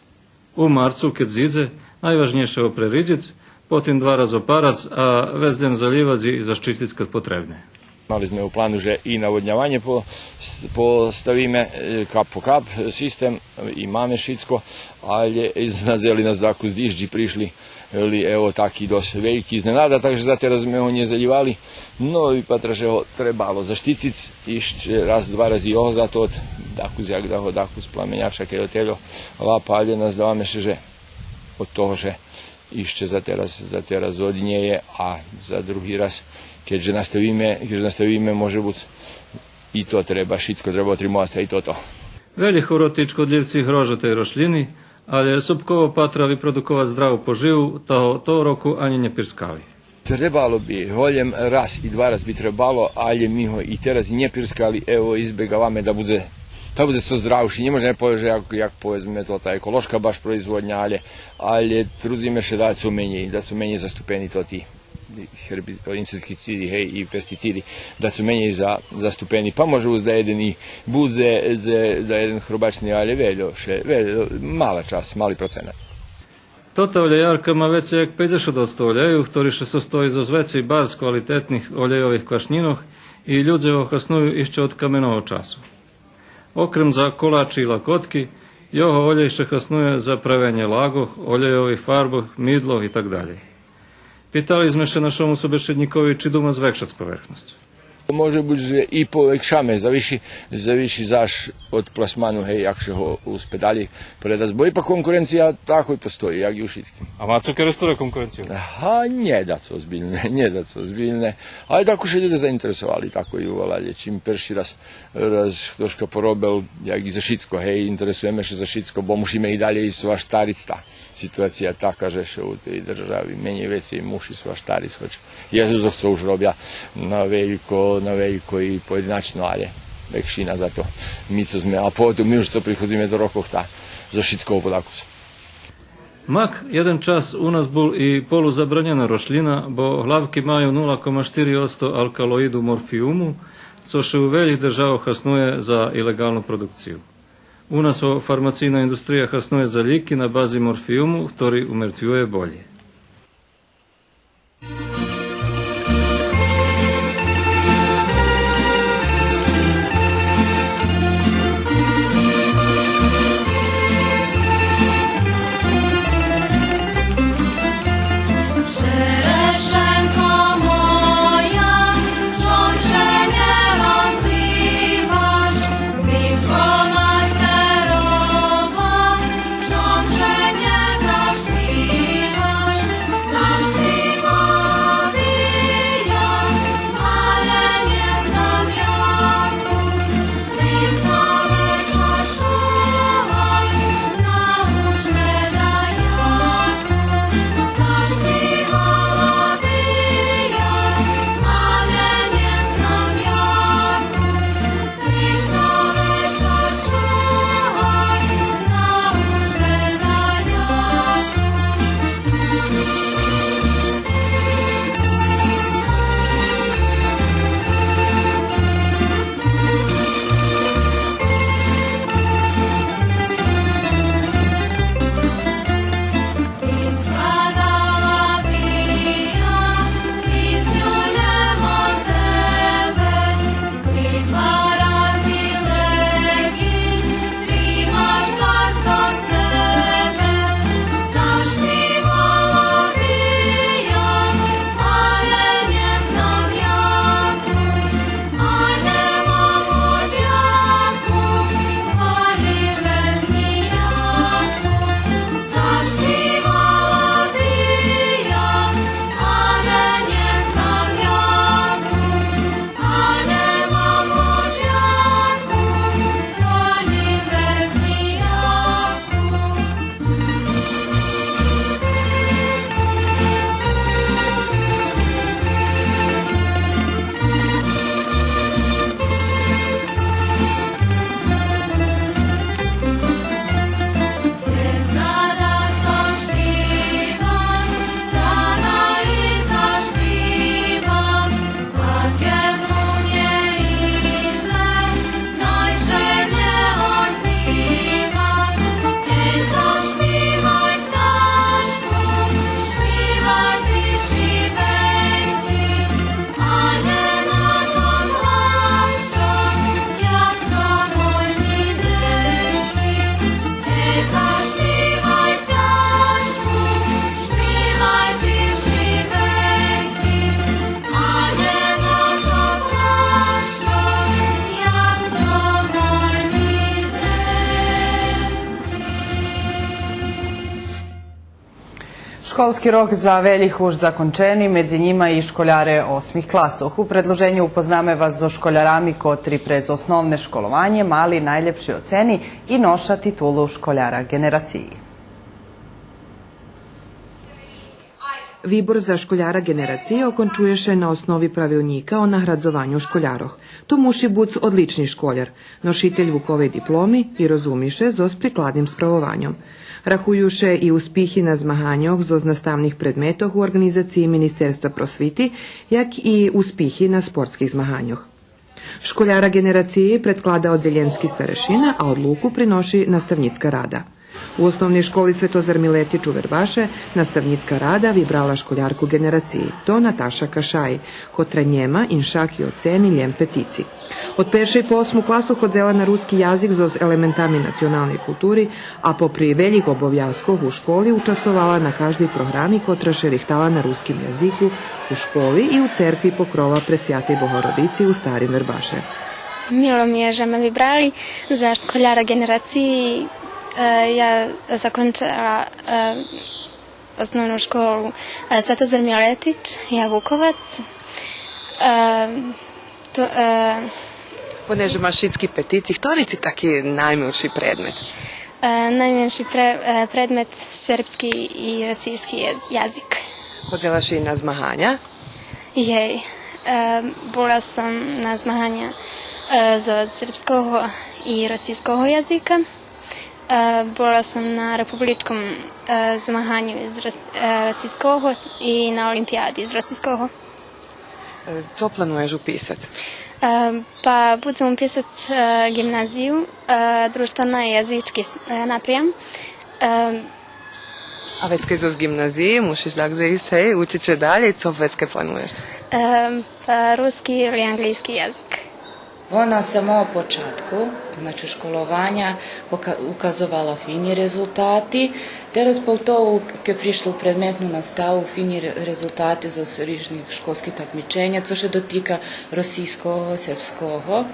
У марцу, кед зидзе, найважнєйше го преридзиц, потим два раз опарац, а вец лєм залївац и защициц кед потребне. Мали зме у плану же и наводняванє по-, с-, поставиме, е, кап по кап систем, и маме шицко, але изненадзели нас дакус дижджи пришли, ли, ево, таки досц вельки изненада, так же за тераз зме го нє залївали. Но, и патра же го требало защициц, ище раз, два рази його за то, дакус, як да го, дакус пламеняча, кед отельо лапа, але наздаваме ше же од того же ище за тераз, за тераз однєє, а за други раз, кед же наставиме, кед же наставиме, може буц и то треба, шицко треба отримовац, та и тото. Велї хороти и шкодлївци грожа тей рошлїни, але Собково патра випродуковац здраву поживу, та го того року анї нє пирскали. Требало би, голєм раз и два раз би требало, але ми го и тераз и нє пирскали, ево, избегаваме да будзе Та будзе цо здравши, нє можеме повесц же як, як поведзме то та еколошка баш производня, але, але трудзиме ше да цо менєй, да цо менєй заступени тоти герби-, инсектициди, гей, и пестициди, да цо менєй за-, заступени. Па може уж да єден и будзе, дзе, да єден хробачни, але вельо, ше, вельо, мала часц, мали проценат. Тота олєярка ма вецей як пейдзешат одсто олєю, хтори ше состої зоз вецей барз квалитетних олєйових квашнїнох и людзе го хасную ище од каменого часу. Окрем за колачи и лакотки, його олєй ше хасную за правенє лагох, олєйових фарбох, мидлох и так далєй. Питали зме ше нашому собешеднїкови чи дума звекшац поверхносц. Може буц же и повекшаме, зависи, зависи заш од пласману, гей, як ше го успе далєй предац, бо ипак конкуренция такой постої, як и у шицким. А маце у Керестуре конкуренцию? Га, нє дацо озбильне, нє дацо озбильне. Але тако ше людзе заинтересовали, тако и у валалє, чим перши раз, раз хтошка поробел, як и за шицко, гей, интересуєме ше за шицко, бо мушиме и далєй сваштариц та. Ситуация така же ше у тей держави менєй вецей муши сваштариц, хоч єст зоз цо уж робя на велько, на велько и поєдиначно, але векшина за то. Ми цо зме, а потим ми уж цо приходзиме до рокох, та зоз шицкого подакус. Мак єден час у нас бул и полузабранєна рошлїна, бо главки маю нула кома штири одсто алкалоиду морфиюму, цо ше у велїх державох хаснує за илеґалну продукцию. У нас го фармацийна индустрия хаснує за лїки на бази морфиюму, хтори умертвює болї. Школски рок за велїх уж закончени, медзи нїма и школяре осмих класох. У предложеню упознаме вас зоз школярами котри през основне школованє мали найлєпши оцени и ноша титулу школяра ґенерациї. Вибор за школяра ґенерациї окончує ше на основи правилнїка о наградзованю школярох. То муши буц одлични школяр, ношитель Вуковей дипломи и розуми ше зоз прикладним справованьом. Рахую ше и успихи на змаганьох зоз наставних предметох у орґанизациї Министерства просвити, як и успихи на спортских змаганьох. Школяра ґенерациї предклада оддзелєнски старешина, а одлуку приноши наставнїцка рада. У Основней школи „Светозар Милетич” у Вербаше наставнїцка рада вибрала школярку ґенерациї, то Наташа Кашаї, котра нєма иншаки оцени лєм петици. Од першей по осму класу ходзела на руски язик зоз елементами националней култури, а попри велїх обовязкох у школи участвовала на каждей програми котра ше рихтала на руским язику у школи и у церкви Покрова Пресвятей Богородици у Старим Вербаше. Мило ми є же ме вибрали за школяра ґенерациї. Е, я закончела, е, Основну школу, е, „Светозар Милетич”, я Вуковац. Е, то, е, Понеже маш шицки петици, хтори ци таки наймилши предмет? Е, наймилши пре-, е, предмет сербски и росийски я-, язик. Ходзела ши на змаганя? Єй. Е, була сом на змаганя, е, зоз сербского и росийского язика. Е, була сом на републичском, е, змаганю из рос-, е, росийского и на олимпияди из росийского. Е, цо плануєш уписац? Е, па будзем уписац, е, ґимназию, е, дружтвено-язички с-, е, напрям. Е, А вецка зоз ґимназиї мушиш так зисц, гей, учиц ше далєй, цо вецка плануєш? Е, па руски или анґлийски язик. Вона з самого початку, значи, школованя пока-, указовала фини резултати. Тераз поготово кед пришла у предметну наставу, фини ре-, резултати зоз рижних школских такмиченя, цо ше дотика росийского, сербского.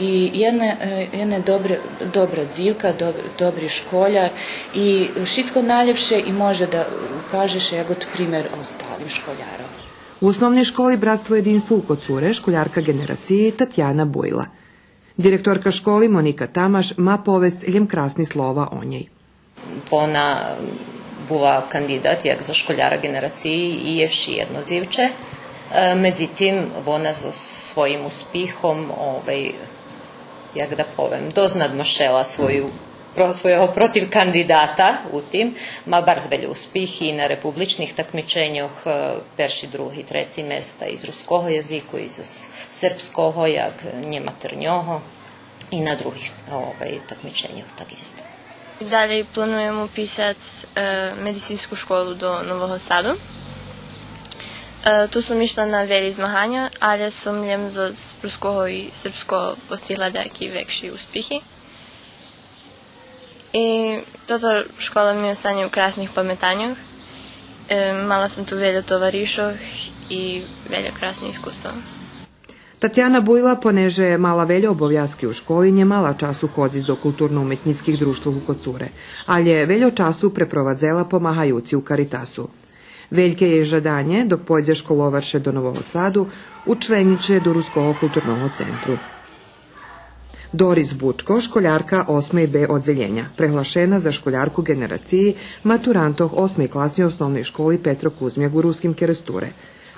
И єдна, е, єдна добра, добра дзивка, доб-, добри школяр и шицко найлєпше и може да укаже ше як от пример осталим школяром. У Основней школи „Братство єдинство” у Коцуре школярка ґенерациї Татяна Буйла. Директорка школи Моника Тамаш ма повесц лєм красни слова о нєй. Вона була кандидат як за школяра ґенерациї и ище єдно дзивче. Е, медзитим, вона зоз своїм успихом, овай, як да повем, досц надмашела свою, про-, свойого противкандидата у тим. Ма барз велї успихи и на републичних такмиченьох, е, перши, други, треци места и з руского язику, и з с-, сербского, як, е, нєматернього. И на других, овай, такмиченьох так исто. Далєй плануєм уписац, е, медицинску школу до Нового Саду. Е, ту сом ишла на велї змаганя, алє сом лєм зоз руского и сербского постигла даяки векши успихи. И тота школа ми остане у красних паметаньох. Е, мала сом ту вельо товаришох и вельо красни искуства. Татяна Буйла, понеже мала вельо обовязки у школи, нє мала часу ходзиц до културно-уметнїцких дружтвох у Коцуре, алє вельо часу препровадзела помагаюци у Каритасу. Вельке єй жаданє, док пойдзе школовац ше до Нового Саду, учленїц ше до Руского културного центру. Дорис Бучко, школярка осмей Б оддзелєня, преглашена за школярку ґенерациї матурантох осмей класи Основней школи „Петро Кузмяк” у Руским Керестуре.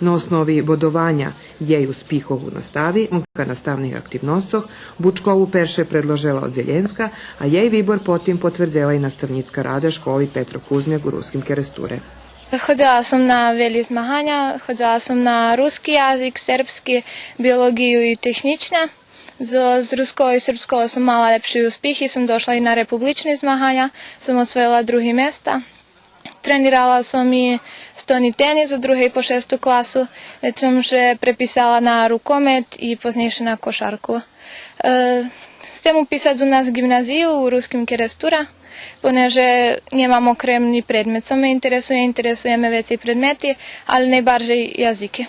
На основи бодованя єй успихох у настави, онка наставних активносцох, Бучкову перше предложела оддзелєнска, а єй вибор потим потвердзела и наставнїцка рада школи „Петро Кузмяк” у Руским Керестуре. Ходзела сом на велї змаганя, ходзела сом на руски язик, сербски, биолоґию и технїчне. З, з руского и сербского сом мала лєпши успихи, сом дошла и на републични змаганя, сом освоєла други места. Тренирала сом и стони тенис од другей по шесту класу, вец сом ше преписала на рукомет и познєйше на кошарку. Е, сцем уписац у нас ґимназию у Руским Керестуре, понеже нємам окремни предмет цо ме интересує, интересує ме вецей предмети, алє найбаржей язики.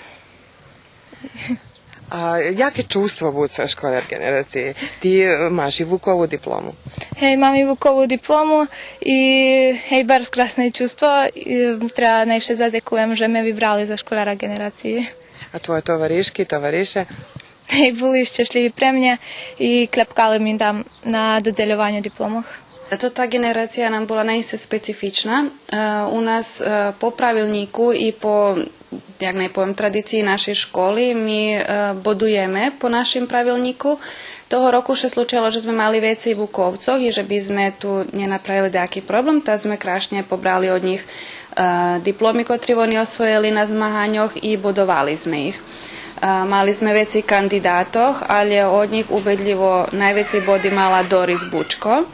А яке чувство буц школяр ґенерациї? Ти, е, маш и Вукову диплому? Гей, мам и Вукову диплому и, гей, барз красне чувство. И треба найше задзекуєм же ме вибрали за школяра ґенерациї. А твойо товаришки, товарише? Гей, були щешлїви пре мнє и кляпкали ми там на додзельованю дипломох. Тота ґенерация нам була наисце специфична. Е, у нас, е, по правилнїку и по, як най повем, традициї нашей школи, ми, е, бодуєме по нашим правилнїку. Того року ше случело же зме мали вецей Вуковцох и же би зме ту нє направили даяки проблем, та зме крашнє побрали од нїх, е, дипломи котри вони освоєли на змаганьох и бодовали зме их. Е, мали зме вецей кандидатох, алє од нїх убедлїво найвецей боди мала Дорис Бучко.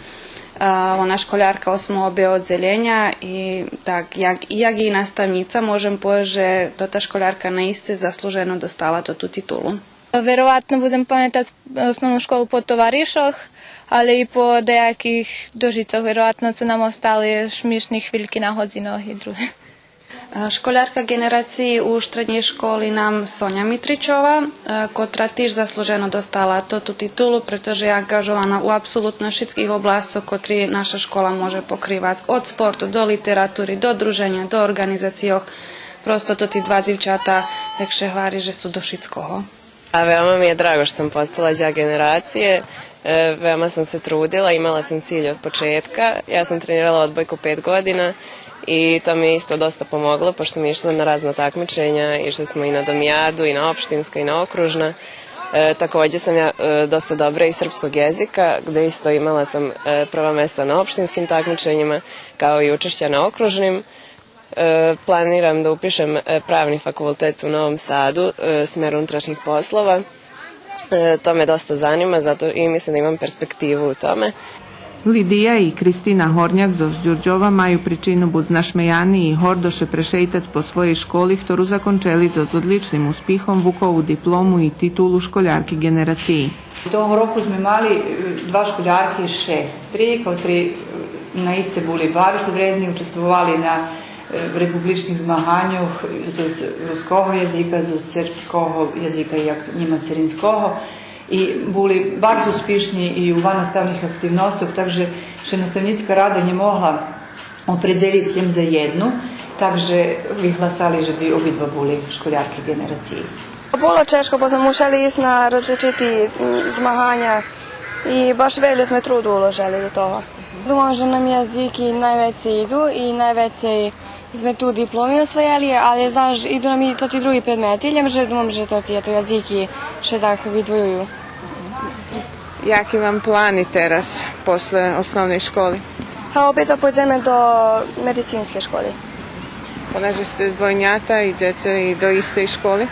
Е, вона школярка осмого Б оддзелєня и так, як, як и наставнїца, можем повесц же тота школярка наисце заслужено достала тоту титулу. Вероватно будзем паметац основну школу по товаришох, алє и по даяких дожицох, вероватно, цо нам остали шмишни хвильки на годзинох и друге. Е, школярка ґенерациї у штреднєй школи нам Соня Митричова, е, котра тиж заслужено достала тоту титулу, прето же є анґажована у абсолутно шицких обласцох котри наша школа може покривац. Од спорту до литератури, до друженя, до орґанизацийох. Просто тоти два дзивчата, як ше гвари, же су до шицкого. A veoma mi je drago što sam postala đak generacije. E, veoma sam se trudila, imala sam cilj od početka. Ja sam trenirala odbojku pet godina i to mi je isto dosta pomoglo, pošto sam išla na razna takmičenja, išli smo i na domijadu, i na opštinska, i na okružna. E, takođe sam ja, e, dosta dobra iz srpskog jezika, gde isto imala sam, e, prva mesta na opštinskim takmičenjima, kao i učešća na okružnim. E, planiram da upišem, e, Pravni fakultet u Novom Sadu, e, smer unutrašnjih poslova. E, to me dosta zanima, zato i mislim da imam perspektivu u tome. Лидия и Кристина Горняк зоз Дюрдьова маю причину буц нашмеяни и гордо ше прешейтац по своєй школи, хтору закончели зоз одличним успихом, Вукову диплому и титулу школярки ґенерациї. Того року зме мали, е, два школярки, шестри, котри, е, наисце були барз вредни, участвовали на, е, републичних змаганьох зоз руского язика, зоз сербского язика як нє мацеринского. И були барз успишни и у ваннаставних активносцох, так же ше наставнїцка рада нє могла опредзелїц лєм за єдну, так же вигласали же би обидва були школярки ґенерациї. Було чежко, бо зме мушели исц на различити, м, змаганя и баш вельо зме труду уложели до того. Думам же нам язики найвецей иду и найвецей зме ту дипломи освоєли, але заш иду нам и тоти други предмети, лєм же думам же тоти, ето, язики ше так видвоюю. Яки вам плани тераз, после основней школи? Га, обидва пойдземе до медицинскей школи. Понеже сце двойнята, идзеце и до истей школи?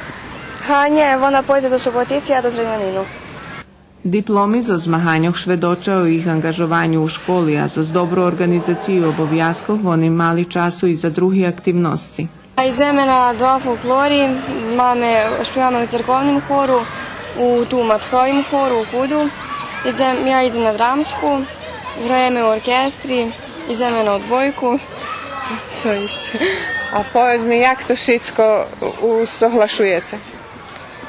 Га, нє, вона пойдзе до Суботици, а я до Зренянину. Дипломи зоз змаганьох шведоча о їх анґажованю у школи, а зоз добру орґанизацию обовязкох вони мали часу и за други активносци. Идземе на два фолклори, маме, шпиваме у церковним хору, у ту матковим хору, у КУД-у. Идзем, я идзем на драмску, граєме у оркестри, идземе на одбойку. Цо ище? А поведз ми, як то шицко у-, усоглашуєце?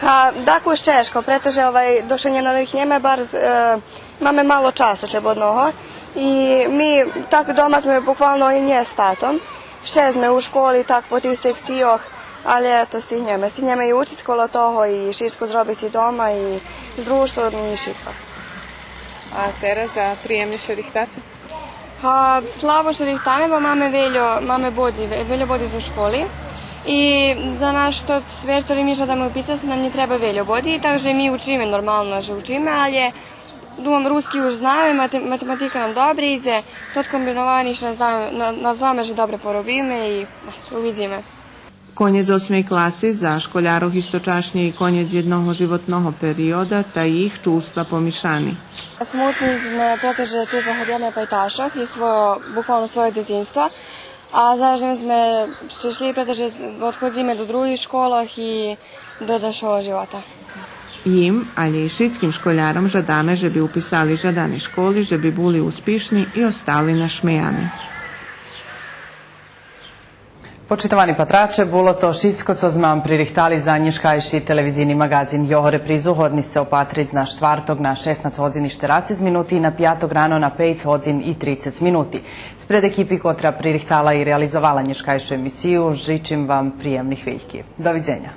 Га, дакус чежко, прето же, овай, доше нє надвихнєме барз, е, маме мало часу шлєбодного. И ми так дома зме буквално и нє з татом. Вше зме у школи, так по тих секцийох, але то стигнєме. Стигнєме и учиц коло того, и шицко зробиц и дома, и з дружтвом, и шицко. А тераз за приємни ше рихтаце? Га, слабо ше рихтаме, бо маме вельо, маме боди, ве-, вельо боди зоз школи. И за наш тот смер котри ми жадаме уписац, нам нє треба вельо боди, так же ми учиме, нормално же учиме, але, думам, руски уж знаме, мате-, математика нам добре идзе, тот комбиновани ше наздаваме, на-, наздаваме же добре поробиме и, ето, увидзиме. Конєц осмей класи за школярох источашнє и конєц єдного животного периода, та їх чувства помишани. Смутни зме, прето же ту загубиме пайташох и свойо, буквално свойо дзецинство, а заш зме щешлїви, прето же одходзиме до других школох и до дальшого живота. Їм, алє и шицким школяром жадаме же би уписали жадани школи, же би були успишни и остали нашмеяни. Почитовани патраче, було то шицко цо зме вам пририхтали за нєшкайши телевизийни маґазин. Його репризу годни сце опатриц на штварток на шеснац годзин и штерацец минути и на пяток рано на пейц годзин и трицец минути. Спред екипи котра пририхтала и реализовала нєшкайшу емисию, жичим вам приємни хвильки. Довидзеня.